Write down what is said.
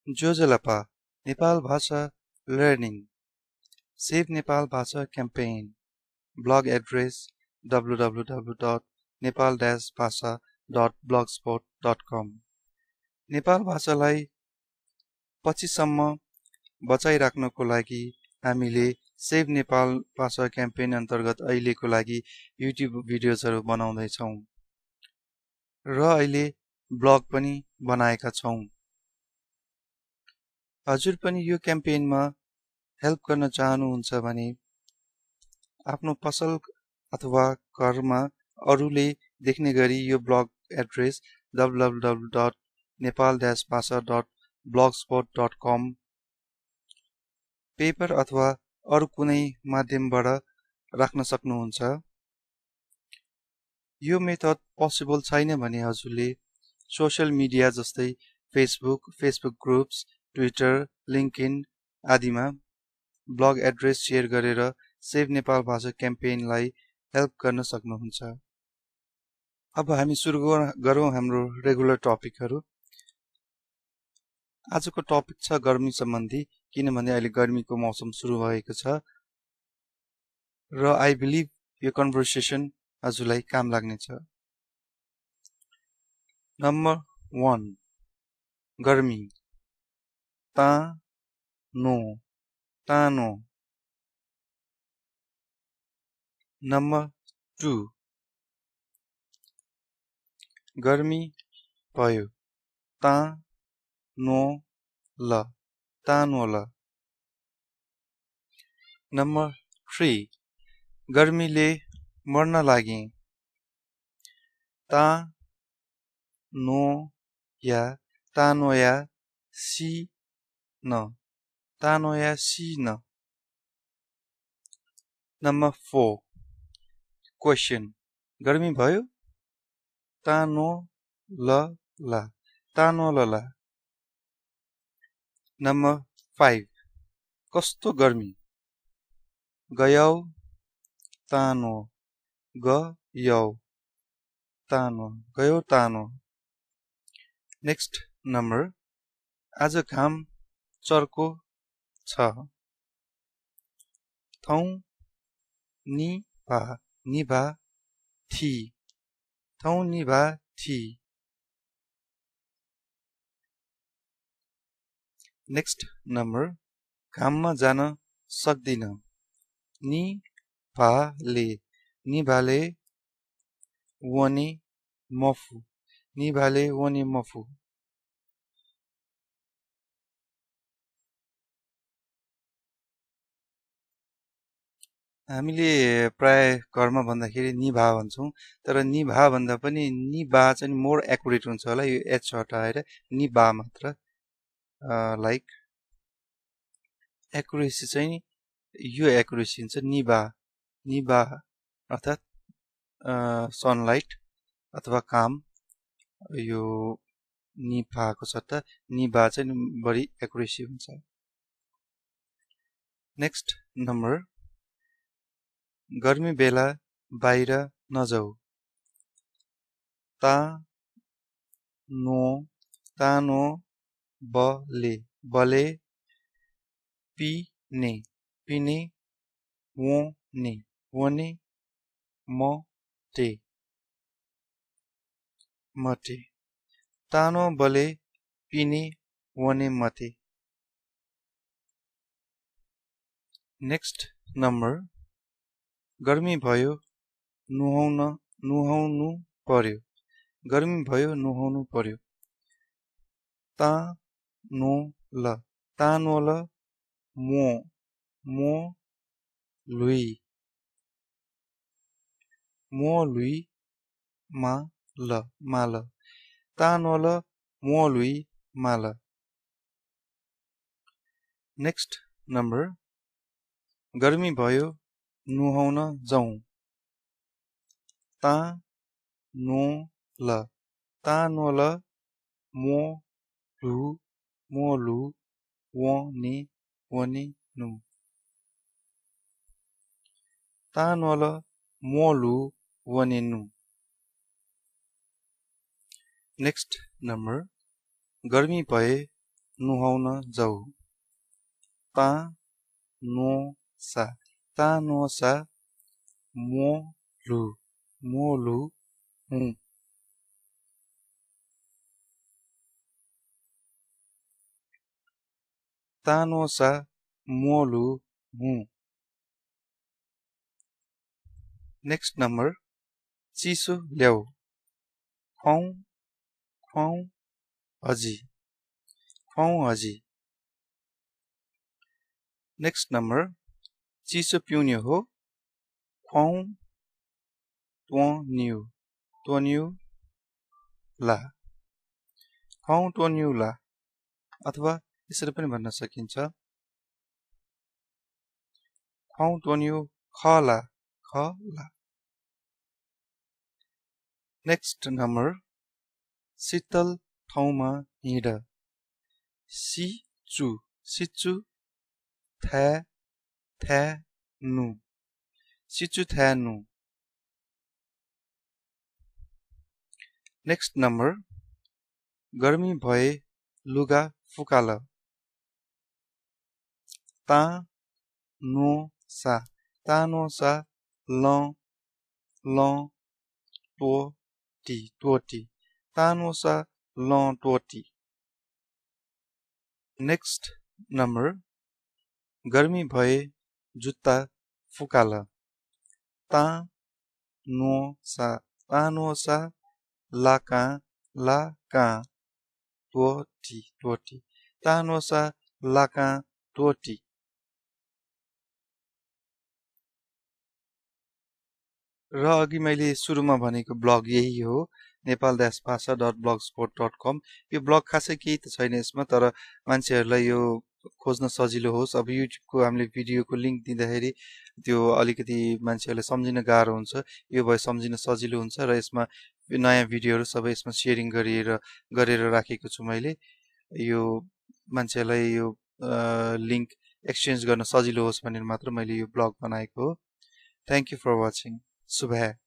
जोजलपा नेपाल भाषा learning save Nepal भाषा campaign blog address www.nepal-bhasha.blogspot.com Nepal भाषालाई पछिसम्म बचाइराख्नको लागि हामीले सेभ नेपाल भाषा क्याम्पेन अन्तर्गत अहिलेको लागि युट्युब भिडियोजहरू बनाउँदै छौं र अहिले ब्लग पनि बनाएका छौं। हजुर पनि यो क्याम्पेनमा हेल्प गर्न चाहनुहुन्छ भने आफ्नो पसल अथवा घरमा अरूले देख्ने गरी यो ब्लग एड्रेस www.nepal-bhasha.blogspot.com पेपर अथवा अरू कुनै माध्यमबाट राख्न सक्नुहुन्छ। यो मेथड पोसिबल छैन भने हजुरले सोशल मिडिया जस्तै फेसबुक ग्रुप्स, ट्विटर, लिंक्डइन आदिमा ब्लग एड्रेस शेयर गरेर सेभ नेपाल भाषा क्याम्पेनलाई हेल्प गर्न सक्नुहुन्छ। अब हामी सुरु गरौँ हाम्रो रेगुलर टपिकहरू। आजको टपिक छ गर्मी सम्बन्धी, किनभने अहिले गर्मीको मौसम सुरु भएको छ र आई बिलिभ यो कन्भर्सेसन हजुरलाई काम लाग्नेछ। नम्बर 1 गर्मी तानो। नम्बर 2 गर्मी भयो तानोला। नम्बर 3 गर्मीले मर्न लागे तानोया सीन। नम्बर 4 क्वेशन गर्मी भयो तानोला। नम्बर 5 कस्तो गर्मी गयौ तानो। नेक्स्ट नम्बर आज घाम चर्को छ थौ निभा थी। नेक्स्ट नम्बर घाममा जान सक्दिन निभाले वने मफु। हामीले प्राय घरमा भन्दाखेरि निभा भन्छौं, तर निभा भन्दा पनि निभा चाहिँ मोर एक्युरेट हुन्छ होला। यो एच हटाएर निभा मात्र, लाइक एक्युरेसी चाहिँ यो एक्युरेसी हुन्छ निभा अर्थात सनलाइट अथवा काम। यो निभाको सट्टा निभा चाहिँ बढी एक्युरेसी हुन्छ। नेक्स्ट नम्बर गर्मी बेला बाहिर नजाऊ तानो बले पिने वने मटे तानो बले पिने वने मटे। नेक्स्ट नम्बर गर्मी भयो नुहाउनु पर्यो गर्मी भयो नुहाउनु पर्यो तानोल मो लुई माल तानोल मो लुई माल। नेक्स्ट नम्बर गर्मी भयो नुहाउन जाउँ तानोल मोलु वने नु तानोल मोलु वने नु। नेक्स्ट नम्बर गर्मी भए nuhauna जाऊ ता नो सा ता नो सा मोलु मोलु हुँ ता नो सा मोलु हुँ नेक्स्ट नंबर चिसो ल्याउ खुवाऊ खुवाऊ अजी नेक्स्ट नंबर चिसो पिउने हो खुवाऊ त्वन्यु ला खुवाऊ त्वन्यु ला अथवा यसरी पनि भन्न सकिन्छ खुवाऊ त्वन्यु खला नेक्स्ट नंबर sheetal ठाउँमा hida सिचु थ्यानु नेक्स्ट नंबर गर्मी भए लुगा फुकाला ता नो सा ल टोटी ता नो सा ल टोटी नेक्स्ट नंबर गर्मी भए जुत्ता फुकाला ता नो सा लाका टोटी ता नो सा लाका टोटी र अघि मैले सुरुमा भनेको ब्लग यही हो nepal-bhasha.blogspot.com यो ब्लग खासै केही त छैन यसमा तर मान्छेहरूलाई यो खोज्न सजिलो होस् अब युट्युबको हामीले भिडियोको लिंक दिँदाखेरि त्यो अलिकति मान्छेहरूलाई सम्झिन गाह्रो हुन्छ यो भए सम्झिन सजिलो हुन्छ र यसमा नयाँ भिडियोहरू सबै यसमा शेयरिङ गरेर राखेको छु मैले यो मान्छेलाई यो लिंक एक्सचेन्ज गर्न सजिलो होस् भनेर मात्र मैले यो ब्लग बनाएको हो थ्यांक यू फर वाचिङ शुभ